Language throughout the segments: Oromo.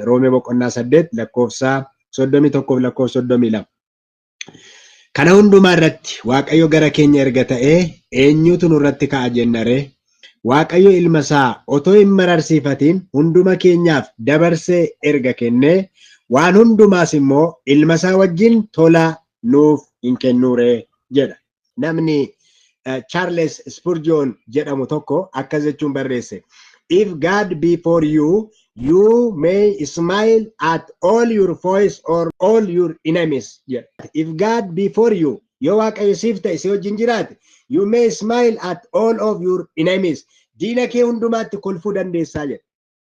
Roomee boqonnaa 8 lakkoofsa 31 lakkoofsa 32. Kana hundumaa irratti Waaqayyo gara keenya erga ta'ee, eenyutu nurratti ka'a jenna ree? Waaqayyo ilma isaa otoo hin mararsiifatiin hunduma keenyaaf dabarsee erga kennee, waan hundumaas immoo ilma isaa wajjin tola nuuf hin kennuu ree jedha. Namni Charles Spurgeon jedhamu tokko akkas jechuun barreesse. "If God be for you, you may smile at all your foes or all your enemies," jedha. If God be for you, yoo Waaqayyo siif ta'e, si wajjin jiraate, you may smile at all of your enemies. Diina kee hundumaatti kolfuu dandeessaa jedha.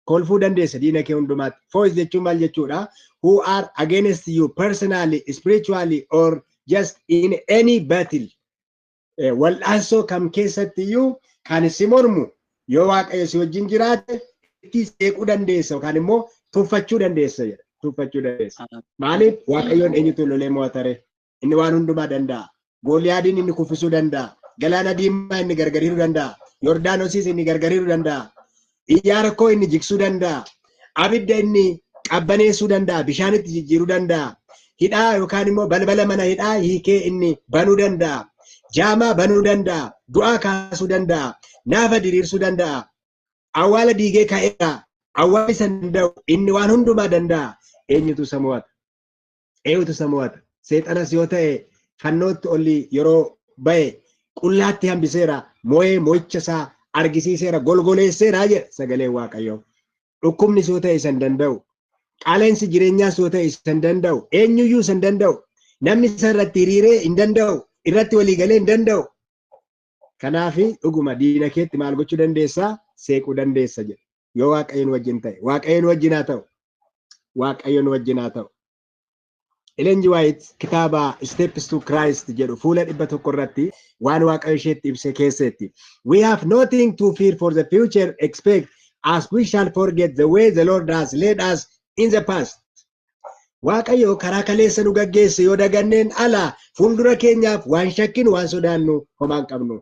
Kolfuu dandeessa diina kee hundumaatti. Foes jechuun maal jechuudha? Who are against you personally, spiritually or just in any battle. Wal'aansoo kam keessatti iyyuu kan si mormu, yoo Waaqayyo si wajjin jiraate, itti seequu dandeessa yookaan immoo tuffachuu dandeessa jedha. Tuffachuu dandeessa. Maaliif? Waaqayyoon eenyutu lolee mo'atare? Inni waan hundumaa danda'a. Gooliyaadiin inni kuffisuu danda'a. Galaana Diimaa inni gargariiruu danda'a. Yordaanosiis inni gargariiruu danda'a. Iyyaarikoo inni jigsuu danda'a. Abidda inni qabbaneessuu danda'a. Bishaanitti jijjiiruu danda'a. Hidhaa yookaan immoo balbala mana hidhaa hiikee inni banuu danda'a. Jaamaa banuu danda'a. Du'aa kaasuu danda'a. Naafa diriirsuu danda'a. Awwaala diigee ka'eera. Awwaala isa danda'u. Inni waan hundumaa danda'a. Eenyutu isa mo'ata? Eenyutu isa mo'ata? Seexanas yoo ta'e, fannootti olli yeroo ba'e qullaatti hambiseera. Mo'ee mo'icha isaa argisiiseera. Golgoleesseera jedha sagaleen Waaqayyoo. Dhukkubnis yoo ta'e isa hin danda'u. Qaala'insi jireenyaas yoo ta'e isa hin danda'u. Eenyuyyuu isa hin danda'u. Namni isa irratti hiriiree hin danda'u. Irratti waliigalee hin danda'u. Kanaaf dhuguma diina keetti maal gochuu dandeessaa? Seequu dandeessa jedha. Yoo Waaqayyoon wajjin ta'e. Waaqayyoon wajjin haa ta'u. Waaqayyoon wajjin haa ta'u. Ellen G. White kitaaba Steps to Christ jedhu fuula 100 irratti waan Waaqayyo isheetti ibse keessatti. "We have nothing to fear for the future except as we shall forget the way the Lord has led us in the past." Waaqayyo karaa kaleessa nu gaggeesse yoo daganneen ala, fuuldura keenyaaf waan shakkinu, waan sodaannu homaa hin qabnu.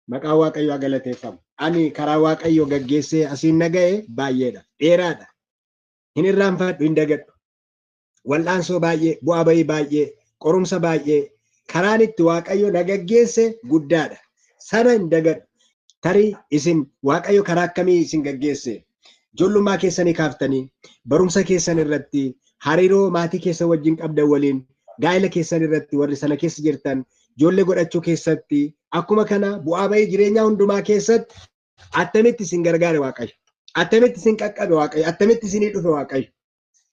Maqaan Waaqayyo haa galateeffamu. Ani karaa Waaqayyo gaggeessee asiin na ga'e baay'eedha. Dheeraadha. Hin irraanfadhu, hin dagadhu. Wal'aansoo baay'ee, bu'aa bayii baay'ee, qorumsa baay'ee, karaan itti Waaqayyo na gaggeesse guddaadha. Sana hin dagadhu. Tarii isin Waaqayyo karaa akkamii isin gaggeesse? Ijoollummaa keessanii kaaftanii, barumsa keessan irratti, hariiroo maatii keessan wajjin qabdan waliin, gaa'ela keessan irratti warri sana keessa jirtan, ijoollee godhachuu keessatti, akkuma kana bu'aa bayii jireenyaa hundumaa keessatti attamitti isin gargaare Waaqayyo? Attamitti isin qaqqabe Waaqayyo? Attamitti isinii dhufe Waaqayyo?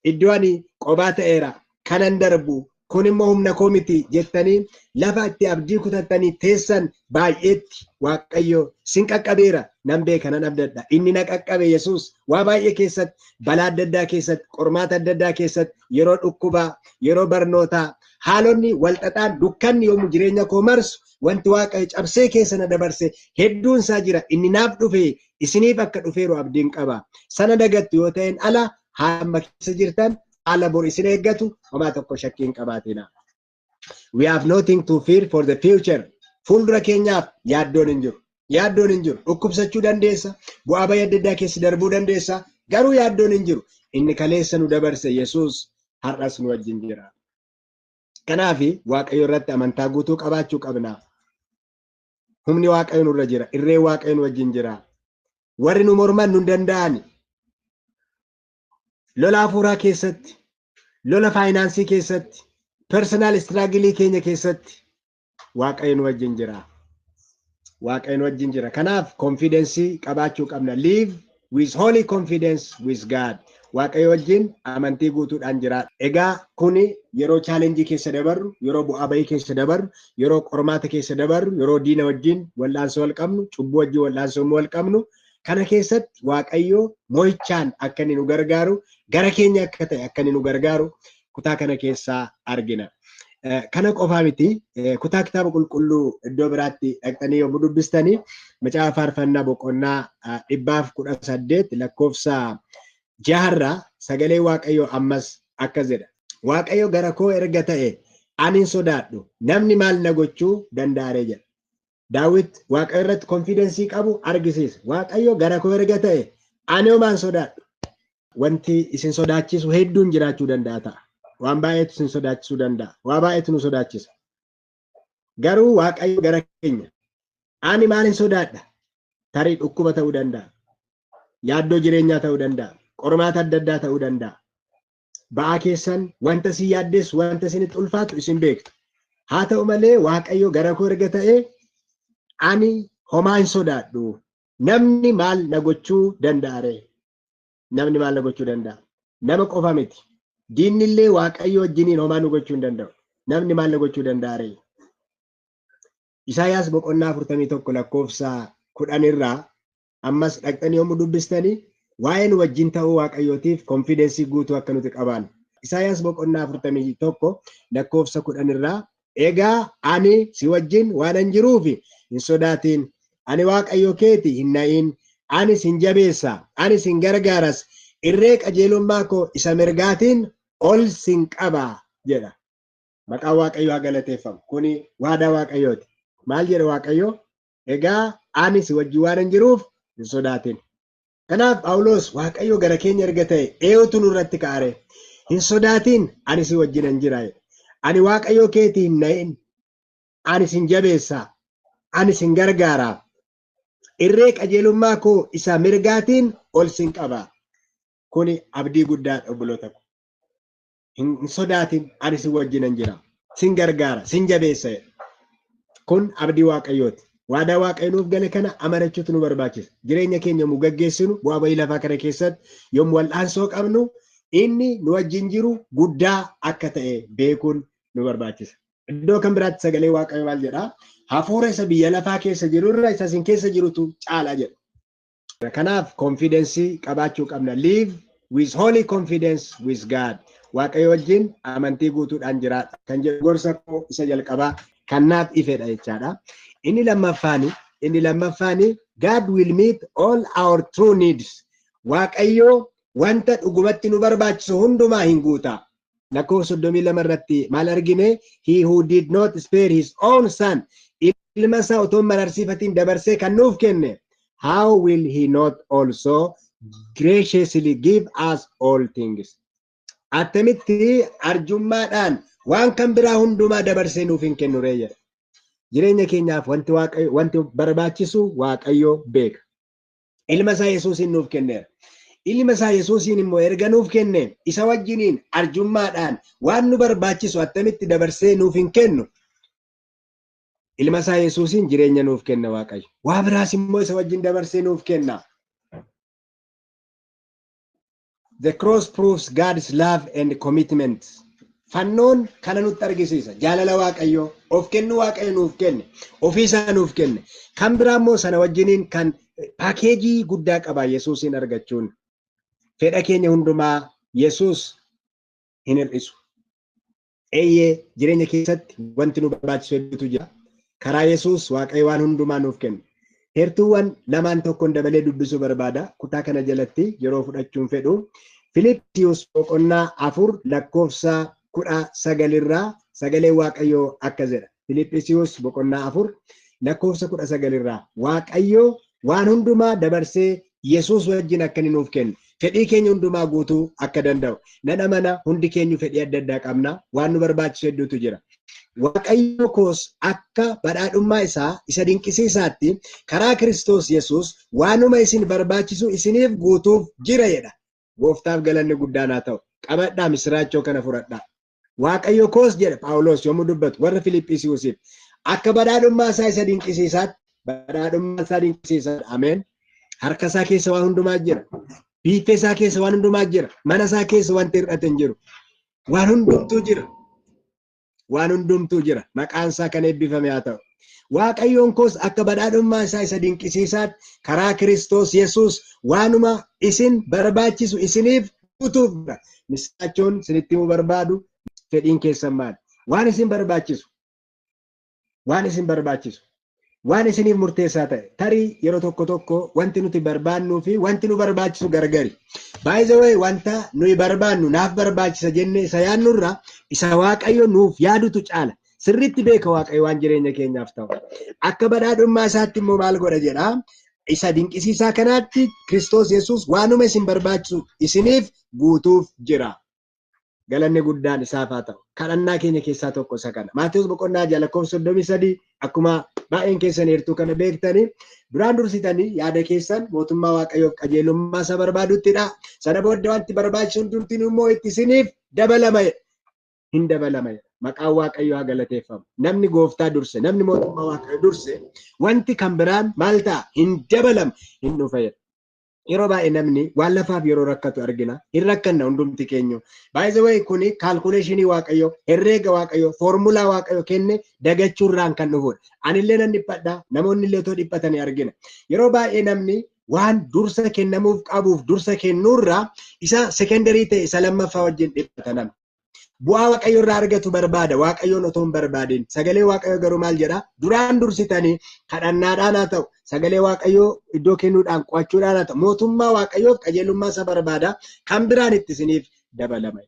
Iddoo ani qobaa ta'eera, kanan darbu, kun immoo humna koo miti jettanii lafa itti abdii kutattanii teessan baay'eetti Waaqayyo sin qaqqabeera nan beeka, nan abdadha. Inni na qaqqabe Yesuus waa baay'ee keessatti, balaa adda addaa keessatti, qormaata adda addaa keessatti, yeroo dhukkubaa, yeroo barnootaa, haalonni walxaxaan, dukkanni yommuu jireenya koo marsu, wanti Waaqayyo cabsee keessa na dabarse hedduun isaa jira. Inni naaf dhufe isiniif akka dhufeeru abdiin qaba. Sana dagattu yoo ta'een ala, haala amma keessa jirtan, haala bor isin eeggatu homaa tokko shakkii hin qabaatina. We have nothing to fear for the future. Fuuldura keenyaaf yaaddoon hin jiru. Yaaddoon hin jiru. Dhukkubsachuu dandeessa. Bu'aa bayii adda addaa keessa darbuu dandeessa. Garuu yaaddoon hin jiru. Inni kaleessa nu dabarse Yesuus har'as nu wajjin jira. Kanaaf Waaqayyo irratti amantaa guutuu qabaachuu qabna. Humni Waaqayyo nurra jira. Irreen Waaqayyo nu wajjin jira. Warri nu morman nu hin danda'ani. Lola hafuuraa keessatti, lola faayinaansii keessatti, personal struggle keenya keessatti Waaqayyo nu wajjin jira. Waaqayyo nu wajjin jira. Kanaaf confidence qabaachuu qabna. Live with holy confidence with God. Waaqayyo wajjin amantii guutuudhaan jira. Egaa kuni yeroo challenge keessa dabarru, yeroo bu'aa bayii keessa dabarru, yeroo qormaata keessa dabarru, yeroo diina wajjin wal'aansoo wal qabnu, cubbuu wajjin wal'aansoo wal qabnu, kana keessatti Waaqayyo mo'ichaan akka inni nu gargaaru, gara keenya akka ta'e akka inni nu gargaaru kutaa kana keessaa argina. Kana qofaa miti, kutaa kitaaba qulqulluu iddoo biraatti dhaqxanii yommuu dubbistanii, Macaafa Faarfannaa boqonnaa 118 lakkoofsa 6rraa sagalee Waaqayyoo ammas akkas jedha. "Waaqayyo gara koo erga ta'e, ani hin sodaadhu, namni maal na gochuu danda'aree?" jedha. Daawit Waaqayyo irratti confidence qabu argisiisa. Waaqayyo gara koo erga ta'e, ani homaan sodaadhu. Wanti isin sodaachisu hedduun jiraachuu danda'a ta'a. Waan baay'eetu isin sodaachisuu danda'a. Waa baay'eetu nu sodaachisa. Garuu Waaqayyo gara keenya. Ani maalin sodaadha? Tarii dhukkuba ta'uu danda'a. Yaaddoo jireenyaa ta'uu danda'a. Qormaata adda addaa ta'uu danda'a. Ba'aa keessan wanta isin yaaddeessu, wanta isinitti ulfaatu isin beektu. Haa ta'u malee, Waaqayyo gara koo erga ta'ee ani homaa hin sodaadhu. Namni maal na gochuu danda'a ree? Namni maal na gochuu danda'a? Nama qofa miti. Diinni illee Waaqayyo wajjiniin homaa nu gochuu hin danda'u. Namni maal na gochuu danda'a ree? Isaayaas boqonnaa 41 lakkoofsa 10 irraa ammas dhaqxanii yommuu dubbistanii, waa'ee nu wajjin ta'uu Waaqayyootiif confidence guutuu akka nuti qabaannu. Isaayaas boqonnaa 41 lakkoofsa 10 irraa, "Egaa ani si wajjin waanan jiruuf hin sodaatin. Ani Waaqayyo keeti, hin na'in. Ani sin jabeessa, ani sin gargaaras, irree qajeelummaa koo isa mirgaatiin ol sin qaba" jedha. Maqaan Waaqayyoo haa galateeffamu. Kuni waadaa Waaqayyooti. Maal jedha Waaqayyo? "Egaa ani si wajjin waanan jiruuf hin sodaatin." Kanaaf Phaawulos, Waaqayyo gara keenya erga ta'e eenyutu nurratti ka'are? "Hin sodaatin, ani si wajjinan jira." "Ani Waaqayyo keetii, hin na'in. Ani sin jabeessa. Ani sin gargaara. Irree qajeelummaa koo isa mirgaatiin ol sin qaba." Kuni abdii guddaadha, obboloota ko. "Hin sodaatin, ani si wajjinan jira. Sin gargaara, sin jabeessa." Kun abdii Waaqayyooti. Waadaa Waaqayyo nuuf gale kana amanachuutu nu barbaachisa. Jireenya keenya yommuu gaggeessinu, bu'aa bayii lafaa kana keessatti yommuu wal'aansoo qabnu, inni nu wajjin jiru guddaa akka ta'e beekuun nu barbaachisa. Iddoo kan biraatti sagalee Waaqayyo maal jedhaa? "Hafuura isa biyya lafaa keessa jiru irra isa isin keessa jirutu caala" jedha. Kanaaf confidence qabaachuu qabna. Live with holy confidence with God. Waaqayyo wajjin amantii guutuudhaan jiraadha. Kan jedhu gorsa koo isa jalqabaa kan naaf ifedha jechaadha. Inni lammaffaani, God will meet all our true needs. Waaqayyo wanta dhugumatti nu barbaachisu hundumaa hin guuta. Lakkoofsa 32 irratti maal argine? "He who did not spare his own son", ilma isaa otoo hin mararsiifatiin dabarsee kan nuuf kenne, "how will he not also graciously give us all things?" Attamitti arjummaadhaan waan kan biraa hundumaa dabarsee nuuf hin kennu ree jedha. Jireenya keenyaaf wanti Waaqayyo, wanti barbaachisu Waaqayyo beeka. Ilma isaa Yesuusiin nuuf kenneera. Ilma isaa Yesuusiin immoo erga nuuf kenne, isa wajjiniin arjummaadhaan waan nu barbaachisu attamitti dabarsee nuuf hin kennu? Ilma isaa Yesuusiin jireenya nuuf kenna Waaqayyo. Waa biraas immoo isa wajjin dabarsee nuuf kenna. The cross proves God's love and commitment. Fannoon kana nutti argisiisa. Jaalala Waaqayyoo, of kennuu Waaqayyo nuuf kenne, ofii isaa nuuf kenne. Kan biraa immoo sana wajjiniin kan package guddaa qaba Yesuusiin argachuun. Fedha keenya hundumaa Yesuus hin hir'isu. Eeyyee, jireenya keessatti wanti nu barbaachisu hedduutu jira. Karaa Yesuus Waaqayyo waan hundumaa nuuf kenna. Heertuuwwan lamaan tokkoon dabalee dubbisuu barbaada. Kutaa kana jalatti yeroo fudhachuun fedhu. Filippisius boqonnaa 4 lakkoofsa 19 irraa sagalee Waaqayyoo akkas jedha. Filippisius boqonnaa 4 lakkoofsa 19 irraa Waaqayyo waan hundumaa dabarsee Yesuus wajjin akka inni nuuf kennu, fedhii keenya hundumaa guutuu akka danda'u nan amana. Hundi keenya fedhii adda addaa qabna, waan nu barbaachisu hedduutu jira. "Waaqayyo koos akka badhaadhummaa isaa isa dinqisiisaatti karaa Kiristoos Yesuus waanuma isin barbaachisu isiniif guutuuf jira" jedha. Gooftaaf galanni guddaan haa ta'u. Qabadhaa, misiraachoo kana fudhadhaa. "Waaqayyo koos" jedha Phaawulos yommuu dubbatu warra Filiphisiusiif, "akka badhaadhummaa isaa isa dinqisiisaatti", badhaadhummaa isaa dinqisiisaadha. Ameen. Harka isaa keessa waan hundumaa jira. Biiffee isaa keessa waan hundumaa jira. Mana isaa keessa wanti hir'ate hin jiru. Waan hundumtuu jira. Waan hundumtuu jira. Maqaan isaa kan eebbifame haa ta'u. "Waaqayyoon koos akka badhaadhummaa isaa isa dinqisiisaatti karaa Kiristoos Yesuus waanuma isin barbaachisu isiniif guutuuf jira." Misiraachoon isinitti himuu barbaadu, fedhiin keessan maali? Waan isin barbaachisu. Waan isin barbaachisu. Waan isiniif murteessaa ta'e. Tarii yeroo tokko tokko wanti nuti barbaannuu fi wanti nu barbaachisu gargari. By the way, wanta nuyi barbaannu, naaf barbaachisa jennee isa yaadnurra isa Waaqayyo nuuf yaadutu caala. Sirriitti beeka Waaqayyo waan jireenya keenyaaf ta'u. Akka badhaadhummaa isaatti immoo maal godha jedha? Isa dinqisiisaa kanaatti Kiristoos Yesuus waanuma isin barbaachisu isiniif guutuuf jira. Galanni guddaan isaaf haa ta'u. Kadhannaa keenya keessaa tokko isa kana. Maatewos boqonnaa 6 lakkoofsa 33, akkuma baay'een keessan heertuu kana beektanii, duraan dursitanii yaada keessan mootummaa Waaqayyoof qajeelummaa isa barbaaduttidha. Sana booda wanti barbaachisu hundumtiin immoo itti isiniif dabalama. Hin dabalama. Maqaan Waaqayyoo haa galateeffamu. Namni gooftaa durse, namni mootummaa Waaqayyoo durse, wanti kan biraan maal ta'a? Hin dabalama, hin dhufa. Yeroo baay'ee namni waan lafaaf yeroo rakkatu argina. Hin rakkanna hundumti keenya. By the way, kuni calculation Waaqayyoo, herreega Waaqayyoo, foormulaa Waaqayyoo kenne dagachuurraan kan dhufudha. Anillee nan dhiphadha, namoonni illee otoo dhiphatanii argina. Yeroo baay'ee namni waan dursa kennamuuf qabuuf dursa kennuurraa isa secondary ta'e, isa lammaffaa wajjin dhiphata namni. Bu'aa Waaqayyo irraa argatu barbaada. Waaqayyoon otoo hin barbaadin. Sagalee Waaqayyoo garuu maal jedha? Duraan dursitanii kadhannaadhaan haa ta'u, sagalee Waaqayyoo iddoo kennuudhaan, qo'achuudhaan haa ta'u, mootummaa Waaqayyoof qajeelummaa isa barbaada. Kan biraan itti isiniif dabalama.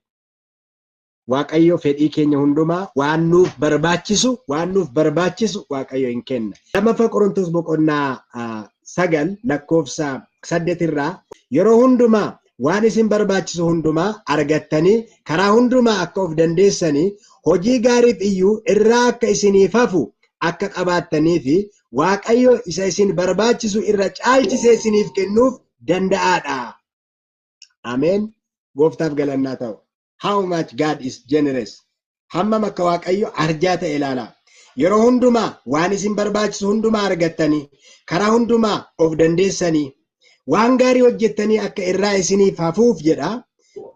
Waaqayyo fedhii keenya hundumaa waan nuuf barbaachisu Waaqayyo hin kenna. 2ffaa Qorontos boqonnaa 9 lakkoofsa 8 irraa, yeroo hundumaa waan isin barbaachisu hundumaa argattanii, karaa hundumaa akka of dandeessanii, hojii gaariif iyyuu irraa akka isiniif hafu akka qabaattanii fi Waaqayyo isa isin barbaachisu irra caalchisee isiniif kennuuf danda'aadha. Ameen. Gooftaaf galannaa ta'u. How much God is generous. Hammam akka Waaqayyo arjaa ta'e ilaala. Yeroo hundumaa waan isin barbaachisu hundumaa argattanii, karaa hundumaa of dandeessanii, waan gaarii hojjettanii akka irraa isiniif hafuuf jedha.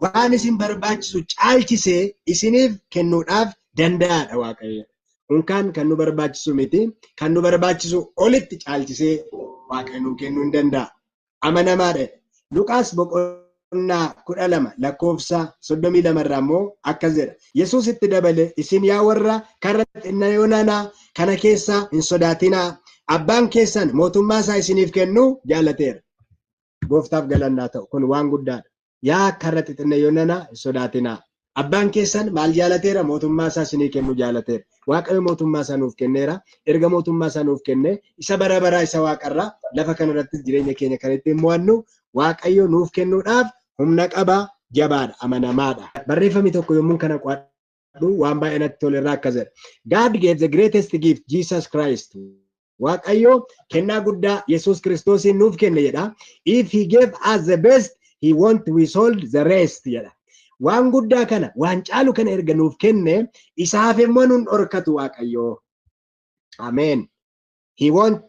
Waan isin barbaachisu caalchisee isiniif kennuudhaaf danda'aadha Waaqayyo. Unkaan kan nu barbaachisu miti, kan nu barbaachisu olitti caalchisee Waaqayyo nuu kennuu hin danda'a. Amanamaadha. Luqaas boqonnaa 12 lakkoofsa 32 irraa immoo akkas jedha. Yesuus itti dabale, "Isin yaa warra karra xinnayoo nanaa, kana keessaa hin sodaatinaa. Abbaan keessan mootummaa isaa isiniif kennuu jaalateera." Gooftaaf galannaa ta'u, kun waan guddaadha. Yaa karra xixinnayoo nanaa, hin sodaatinaa. Abbaan keessan maal jaalateera? Mootummaa isaa isinii kennuu jaalateera. Waaqayyo mootummaa isaa nuuf kenneera. Erga mootummaa isaa nuuf kenne, isa bara baraa, isa waaqarraa, lafa kanarrattis jireenya keenya kan ittiin mo'annu Waaqayyo nuuf kennuudhaaf humna qaba, jabaadha, amanamaadha. Barreeffamni tokko yommuu kana qo'adhu waan baay'ee natti tole irraa akkas jedha. God gave the greatest gift, Jesus Christ. Waaqayyo kennaa guddaa Yesuus Kiristoosiin nuuf kenne jedha. If he gave us the best, he won't withhold the rest jedha. Waan guddaa kana, waan caalu kana erga nuuf kenne, isaaf immoo nun dhorkatu Waaqayyo. Ameen. He won't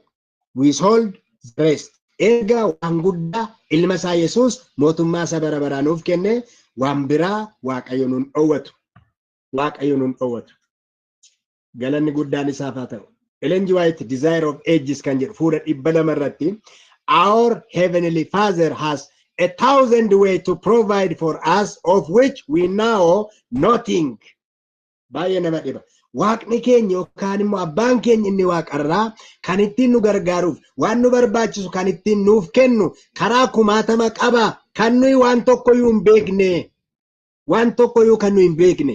withhold the rest. Erga waan guddaa ilma isaa Yesuus, mootummaa isaa bara baraa nuuf kenne, waan biraa Waaqayyo nun dhowwatu. Waaqayyo nun dhowwatu. Galanni guddaan isaaf haa ta'u. Ellen G. White Desire of Ages kan jedhu fuula 200 irratti, "Our heavenly Father has a thousand way to provide for us of which we know nothing." Baay'ee nama dhiba. Waaqni keenya yookaan immoo abbaan keenya inni waaqarraa kan ittiin nu gargaaruuf, waan nu barbaachisu kan ittiin nuuf kennu karaa kumaatama qaba, kan nuyi waan tokkoyyuu hin beekne. Waan tokkoyyuu kan nuyi hin beekne.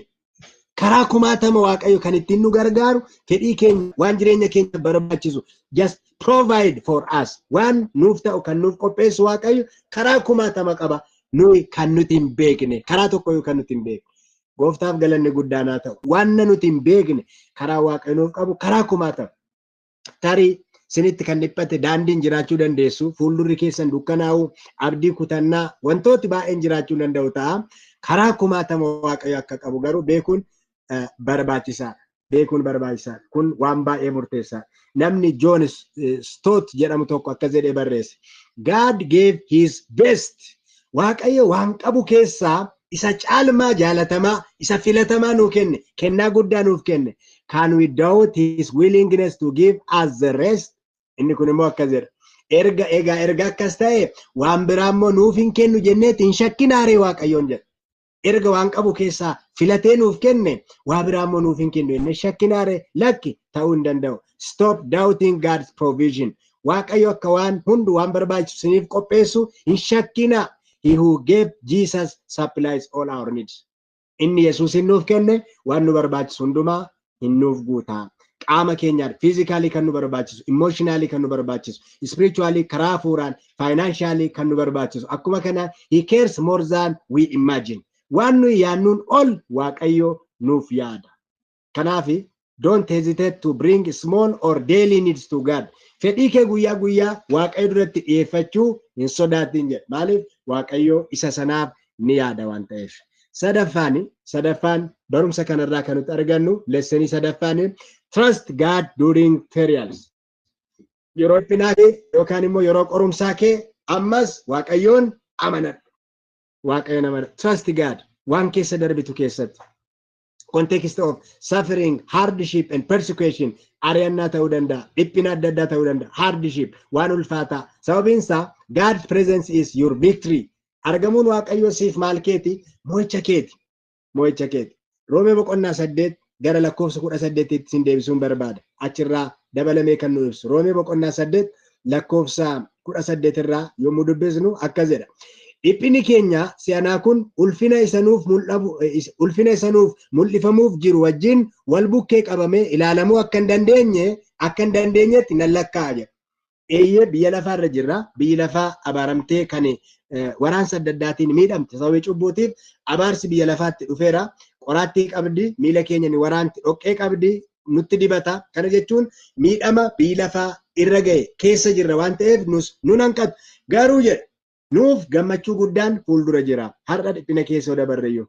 Karaa kumaatama Waaqayyo kan ittiin nu gargaaru, fedhii keenya, waan jireenya keenya barbaachisu, just provide for us, waan nuuf ta'u kan nuuf qopheessu Waaqayyo karaa kumaatama qaba, nuyi kan nuti hin beekne, karaa tokkoyyuu kan nuti hin beekne. Gooftaaf galanni guddaan haa ta'u. Waan nuti hin beekne karaa Waaqayyo nuuf qabu karaa kumaatama. Tarii sinitti kan dhiphate daandiin jiraachuu dandeessu, fuuldurri keessan dukkanaa'u, abdii kutannaa, wantooti baay'een jiraachuu danda'u ta'a. Karaa kumaatama Waaqayyo akka qabu garuu beekuun barbaachisaadha. Beekuun barbaachisaadha. Kun waan baay'ee murteessaadha. Namni John Stott jedhamu tokko akkas jedhee barreesse. "God gave his best." Waaqayyo waan qabu keessaa isa caalmaa jaalatamaa, isa filatamaa nuu kenne, kennaa guddaa nuuf kenne. Can we doubt his willingness to give us the rest? Inni kun immoo akkas jedha. Erga egaa erga akkas ta'e, waan biraa immoo nuuf hin kennu jenneeti hin shakkinaaree Waaqayyoon jedha. Erga waan qabu keessaa filatee nuuf kenne, waa biraa immoo nuuf hin kennu jennee shakkinaaree? Lakki, ta'uu hin danda'u. Stop doubting God's provision. Waaqayyo akka waan hundu waan barbaachisu isiniif qopheessu hin shakkinaa. He who gave Jesus supplies all our needs. Inni Yesuusin nuuf kenne waan nu barbaachisu hundumaa hin nuuf guutaa. Qaama keenyaan physically kan nu barbaachisu, emotionally kan nu barbaachisu, spiritually karaa hafuuraan, financially kan nu barbaachisu. Akkuma kana he cares more than we imagine. Waan nuyi yaadnuun ol Waaqayyo nuuf yaada. Kanaaf don't hesitate to bring small or daily needs to God. Fedhii kee guyyaa guyyaa Waaqayyo duratti dhiyeeffachuu hin sodaatin jedha. Maaliif? Waaqayyo isa sanaaf ni yaada waan ta'eef. Sadaffaan barumsa kanarraa kan nuti argannu, lessonii sadaffaan, trust God during trials. Yeroo dhiphinaa kee yookaan immoo yeroo qorumsaa kee ammas Waaqayyoon amanadhu. Waaqayyoon amanadhu. Trust God waan keessa darbitu keessatti. Context of suffering, hardship and persecution, ari'annaa ta'uu danda'a, dhiphina adda addaa ta'uu danda'a, hardship waan ulfaataa. Sababiin isaa God's presence is your victory. Argamuun Waaqayyoo siif maal keeti? Mo'icha keeti. Mo'icha keeti. Roomee boqonnaa 8 gara lakkoofsa 18tti sin deebisuun barbaada. Achirraa dabalamee kan nu ibsu. Roomee boqonnaa 8 lakkoofsa 18 irraa yommuu dubbisnu akkas jedha. Dhiphinni keenya si'anaa kun ulfina isa nuuf mul'ifamuuf jiru wajjin wal bukkee qabamee ilaalamuu akka hin dandeenyetti nan lakkaa'a jedha. Eeyyee, biyya lafaa irra jirra. Biyyi lafaa abaaramtee kan waraansa adda addaatiin miidhamte, sababii cubbuutiif abaarsi biyya lafaatti dhufeera. Qoraattii qabdi, miila keenya ni waraanti, dhoqqee qabdi, nutti dibata. Kana jechuun miidhama biyyi lafaa irra ga'e keessa jirra waan ta'eef nus nun hanqatu. Garuu jedha, nuuf gammachuu guddaan fuuldura jira. Har'a dhiphina keessa dabarreyyuu.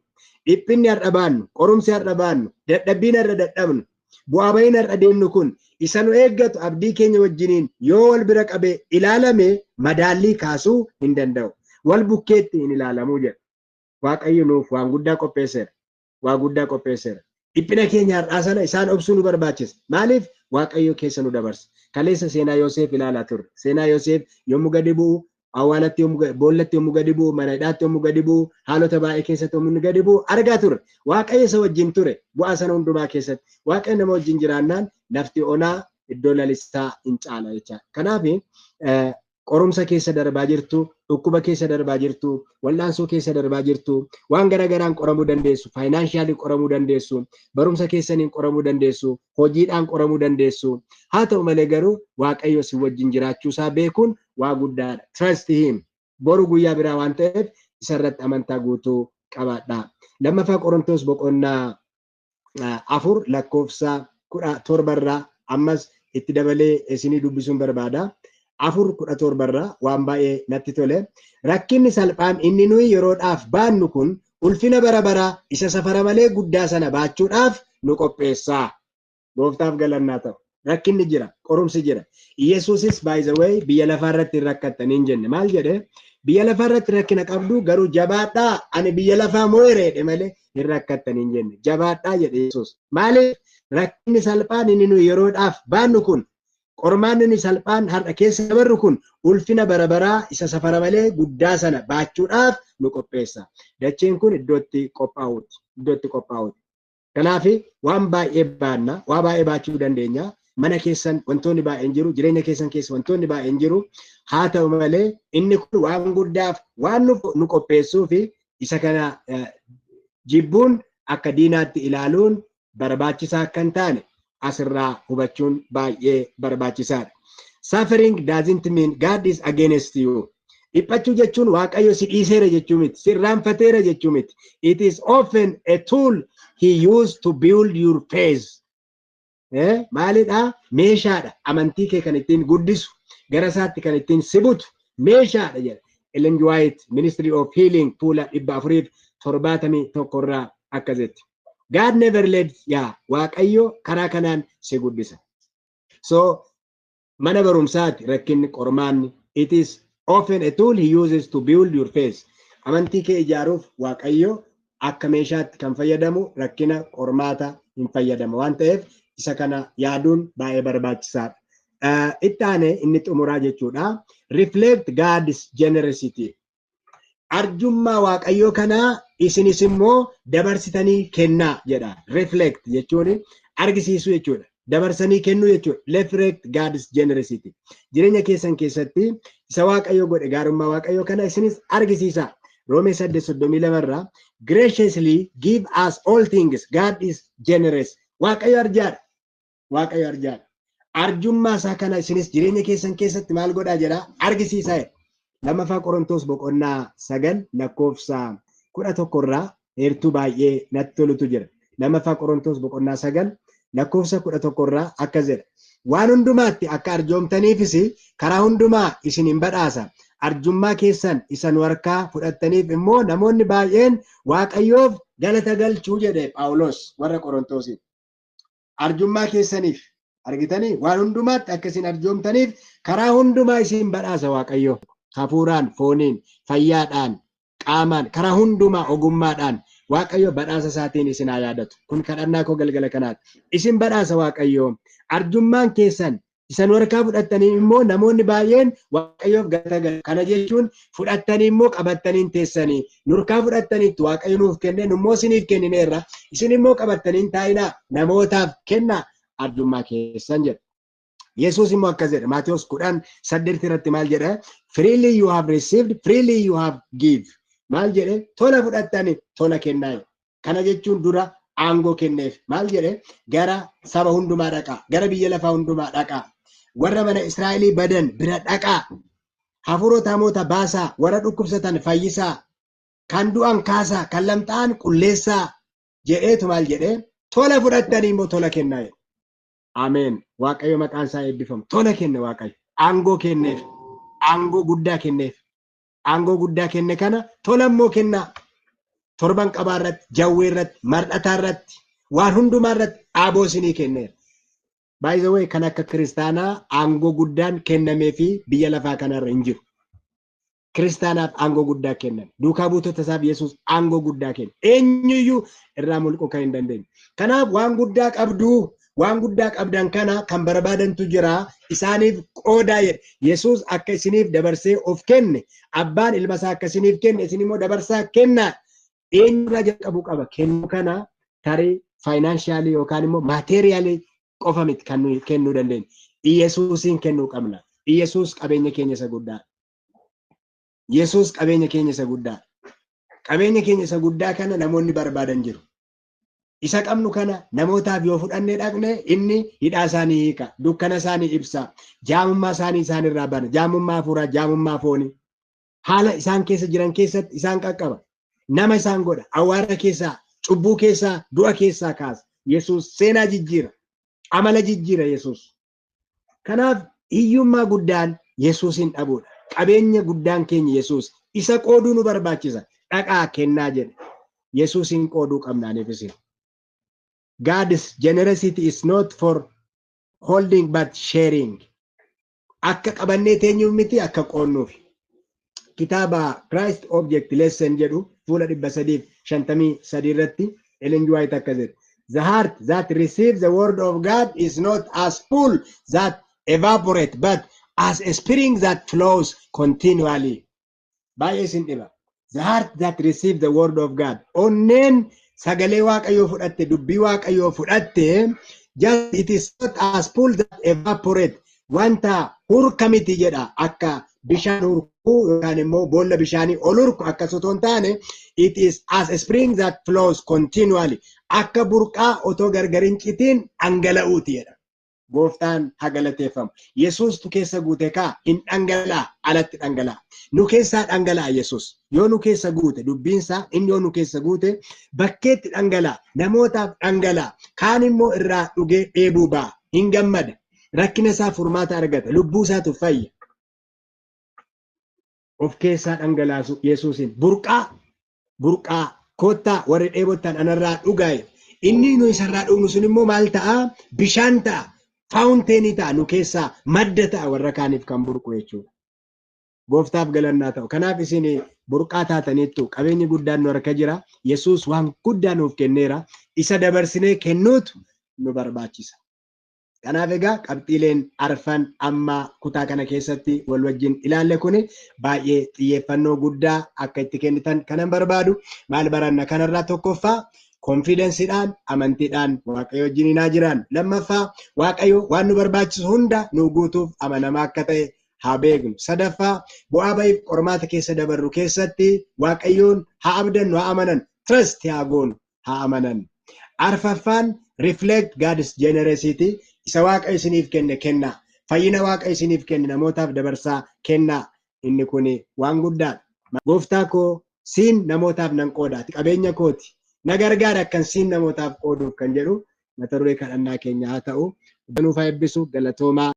Dhiphinni har'a baannu, qorumsi har'a baannu, dadhabbiin har'a dadhabnu, bu'aa bahiin har'a deemnu kun isa nu eeggatu abdii keenya wajjiniin yoo wal bira qabee ilaalame madaallii kaasuu hin danda'u. Wal bukkeetti hin ilaalamuu jedha. Waaqayyo nuuf waan guddaa qopheesseera. Waan guddaa qopheesseera. Dhiphina keenya har'aa sana isaan obsuu nu barbaachisa. Maaliif? Waaqayyo keessa nu dabarsa. Kaleessa seenaa Yoseef ilaalaa turre. Seenaa Yoseef yommuu gadi bu'u, awwaalatti yommuu, boollatti yommuu gadi bu'u, mana hidhaatti yommuu gadi bu'u, haalota baay'ee keessatti yommuu gadi bu'u argaa turre. Waaqayyo isa wajjin ture bu'aa sana hundumaa keessatti. Waaqayyo nama wajjin jiraannaan lafti onaa iddoo lalisaa hin caala jechaadha. Kanaaf qorumsa keessa darbaa jirtu, dhukkuba keessa darbaa jirtu, wal'aansoo keessa darbaa jirtu, waan garagaraan qoramuu dandeessu, financially qoramuu dandeessu, barumsa keessaniin qoramuu dandeessu, hojiidhaan qoramuu dandeessu. Haa ta'u malee garuu Waaqayyo si wajjin jiraachuusaa beekuun waa guddaadha. Trust him. Boru guyyaa biraa waan ta'eef isarratti amantaa guutuu qabaadha. Lammaffaa Qorontos boqonnaa 4 lakkoofsa 17rraa ammas itti dabalee isinii dubbisuun barbaada. 4:17rraa waan baay'ee natti tole. Rakkinni salphaan inni nuyi yeroodhaaf baannu kun ulfina bara baraa isa safara malee guddaa sana baachuudhaaf nu qopheessa. Gooftaaf galannaa ta'u. Rakkinni jira, qorumsi jira. Yesuusis, by the way, biyya lafaa irratti hin rakkattanii hin jenne. Maal jedhe? Biyya lafaa irratti rakkina qabdu, garuu jabaadhaa, ani biyya lafaa mo'eera jedhe malee hin rakkattanii hin jenne. Jabaadhaa jedhe Yesuus. Maaliif? Rakkinni salphaan inni nuyi yeroodhaaf baannu kun, qormaanni inni salphaan har'a keessa dabarru kun ulfina bara baraa isa safara malee guddaa sana baachuudhaaf nu qopheessa. Dacheen kun iddootti qophaa'uuti. Iddootti qophaa'uuti. Kanaaf waan baay'ee baanna, waa baay'ee baachuu dandeenya. Mana keessan wantoonni baay'een jiru, jireenya keessan keessa wantoonni baay'een jiru. Haa ta'u malee inni kun waan guddaaf waan nu qopheessuu fi isa kana jibbuun, akka diinaatti ilaaluun barbaachisaa akka hin taane asirraa hubachuun baay'ee barbaachisaadha. Suffering doesn't mean God is against you. Dhiphachuu jechuun Waaqayyo si dhiiseera jechuu miti. Si irraanfateera jechuu miti. It is often a tool he used to build your faith. Maalidha? Meeshaadha. Amantii kee kan ittiin guddisu, gara isaatti kan ittiin sibutu meeshaadha jedha. Ellen White, Ministry of Healing, fuula 471 irraa akkas jetti. God never led, yaa Waaqayyo karaa kanaan si guddisa. So mana barumsaati rakkinni, qormaanni, it is often a tool he uses to build your faith. Amantii kee ijaaruuf Waaqayyo akka meeshaatti kan fayyadamu rakkina, qormaata hin fayyadamu waan ta'eef isa kana yaaduun baay'ee barbaachisaadha. Itti aanee inni xumuraa jechuudha. Reflect God's generosity. Arjummaa Waaqayyoo kanaa isinis immoo dabarsitanii kennaa jedha. Reflect jechuun argisiisuu jechuudha. Dabarsanii kennuu jechuudha. Reflect God's generosity. Jireenya keessan keessatti isa Waaqayyo godhe, gaarummaa Waaqayyoo kana isinis argisiisaa. Roomee 8:32 irraa, graciously give us all things. God is generous. Waaqayyo arjaadha. Waaqayyo arjaadha. Arjummaa isaa kana isinis jireenya keessan keessatti maal godhaa jedha? Argisiisaa jedha. 2ffaa Qorontos boqonnaa 9 lakkoofsa 11 irraa heertuu baay'ee natti tolutu jira. 2ffaa Qorontos boqonnaa 9 lakkoofsa 11 irraa akkas jedha. Waan hundumaatti akka arjoomtaniifis karaa hundumaa isin hin badhaasa. Arjummaa keessan isa nu harkaa fudhattaniif immoo namoonni baay'een Waaqayyoof galata galchuu jedhe Phaawulos warra Qorontosiif. Arjummaa keessaniif argitanii waan hundumaatti akka isin arjoomtaniif karaa hundumaa isin badhaasa Waaqayyo. Hafuuraan, fooniin, fayyaadhaan, qaamaan, karaa hundumaa ogummaadhaan Waaqayyo badhaasa isaatiin isin haa yaadatu. Kun kadhannaa koo galgala kanaati. Isin badhaasa Waaqayyo. Arjummaan keessan isa nu harkaa fudhattanii immoo namoonni baay'een Waaqayyoof galata galchu. Kana jechuun fudhattanii immoo qabattanii teessanii nu harkaa fudhattaniitti Waaqayyo nuuf kenne, nu immoo isiniif kennineerra. Isin immoo qabattanii taa'inaa, namootaaf kennaa arjummaa keessan jedha. Yesuus immoo akkas jedha. Maatewos 10:8 irratti maal jedha? Freely you have received, freely you have give. Maal jedhe? Tola fudhattanii tola kennaa. Kana jechuun dura aangoo kenneef. Maal jedhe? Gara saba hundumaa dhaqaa, gara biyya lafaa hundumaa dhaqaa, warra mana Israa'elii badan bira dhaqaa, hafuurota hamoota baasaa, warra dhukkubsatan fayyisaa, kan du'an kaasaa, kan lamxaa'an qulleessaa jedheetu maal jedhe? Tola fudhattanii immoo tola kennaa jedhe. Ameen. Waaqayyo maqaan isaa eebbifamu. Tola kenne Waaqayyo. Aangoo kenneef. Aangoo guddaa kenneef. Aangoo guddaa kenne kana tola immoo kennaa. Torban qabaa irratti, jawwee irratti, mar'ataa irratti, waan hundumaa irratti aaboo isinii kenneera. By the way, kan akka kiristaanaa aangoo guddaan kennamee fi biyya lafaa kanarra hin jiru. Kiristaanaaf aangoo guddaa kennan. Duukaa buutota isaaf Yesuus aangoo guddaa kenne. Eenyuyyuu irraa mulquu kan hin dandeenye. Kanaaf waan guddaa qabduu, waan guddaa qabdan kana kan barbaadantu jira, isaaniif qoodaa jedhe. Yesuus akka isiniif dabarsee of kenne, abbaan ilma isaa akka isiniif kenne, isin immoo dabarsaa kennaa. Eenyurraa jalqabuu qaba? Kennuu kana tarii financially yookaan immoo materially qofa miti kan nuyi kennuu dandeenyu. Yesuusiin kennuu qabna. Yesuus qabeenya keenya isa guddaa. Yesuus qabeenya keenya isa guddaa. Qabeenya keenya isa guddaa kana namoonni barbaadan jiru. Isa qabnu kana namootaaf yoo fudhannee dhaqne inni hidhaa isaanii hiika, dukkana isaanii ibsa, jaamummaa isaanii isaanirraa bana, jaamummaa hafuuraa, jaamummaa foonii. Haala isaan keessa jiran keessatti isaan qaqqaba. Nama isaan godha. Awwaara keessaa, cubbuu keessaa, du'a keessaa kaasa. Yesuus seenaa jijjiira. Amala jijjiira Yesuus. Kanaaf hiyyummaa guddaan Yesuusin dhabuudha. Qabeenya guddaan keenya Yesuus. Isa qooduu nu barbaachisa. Dhaqaa kennaa jedhe. Yesuusin qooduu qabna aniif isin. God's generosity is not for holding but sharing. Akka qabannee teenyuuf miti, akka qoonnuuf. Kitaaba Christ Object Lesson jedhu fuula 353 irratti Ellen G. White akkas jedhe. The heart that receives the word of God is not as pool that evaporate but as a spring that flows continually. Baay'ee isin dhiba. The heart that receives the word of God. Onneen sagalee Waaqayyoo fudhatte, dubbii Waaqayyoo fudhatte, just it is not as pool that evaporate. Wanta hurka miti jedha, akka bishaan hurkuu yookaan immoo boolla bishaanii ol hurku akkas otoo hin taane, it is as a spring that flows continually. Akka burqaa otoo gargar hin citiin dhangala'uuti jedha. Gooftaan haa galateeffamu. Yesuustu keessa guute kaa hin dhangala'a, alatti dhangala'a. Nu keessaa dhangala'a Yesuus. Yoo nu keessa guute dubbiinsaa, inni yoo nu keessa guute bakkeetti dhangala'a, namootaaf dhangala'a. Kaan immoo irraa dhugee dheebuu ba'a. Hin gammada. Rakkina isaa furmaata argata. Lubbuu isaatu fayya. Of keessaa dhangalaasu Yesuusin. Burqaa, burqaa, kottaa warri dheebottan anarraa dhugaa. Inni nu isarraa dhugnu sun immoo maal ta'a? Bishaan ta'a. Fountain ta'a, nu keessaa madda ta'a warra kaaniif kan burqu jechuudha. Gooftaaf galannaa ta'u. Kanaaf isin burqaa taataniittu, qabeenyi guddaan nu harka jira. Yesuus waan guddaa nuuf kenneera. Isa dabarsinee kennuutu nu barbaachisa. Kanaaf egaa qabxiileen arfan amma kutaa kana keessatti wal wajjin ilaalle kuni baay'ee xiyyeeffannoo guddaa akka itti kennitan kanan barbaadu. Maal baranna kanarraa? Tokkoffaa, confidencedhaan, amantiidhaan Waaqayyo wajjin haa jiraan. Lammaffaa, Waaqayyo waan nu barbaachisu hunda nu guutuuf amanamaa akka ta'e haa beeknu. Sadaffaa, bu'aa bahiif qormaata keessa dabarru keessatti Waaqayyoon haa abdannu, haa amanan. Trust haa goonu, haa amanan. Arfaffaan, reflect God's generosity. Isa Waaqa isiniif kenne kennaa. Fayyina Waaqa isiniif kenne namootaaf dabarsaa kennaa. Inni kun waan guddaadha. Gooftaa koo, siin namootaaf nan qooda. Ati qabeenya kooti. Na gargaara akkan siin namootaaf qooduuf kan jedhu mata duree kadhannaa keenya haa ta'u. Nuuf haa eebbisu, galatoomaa.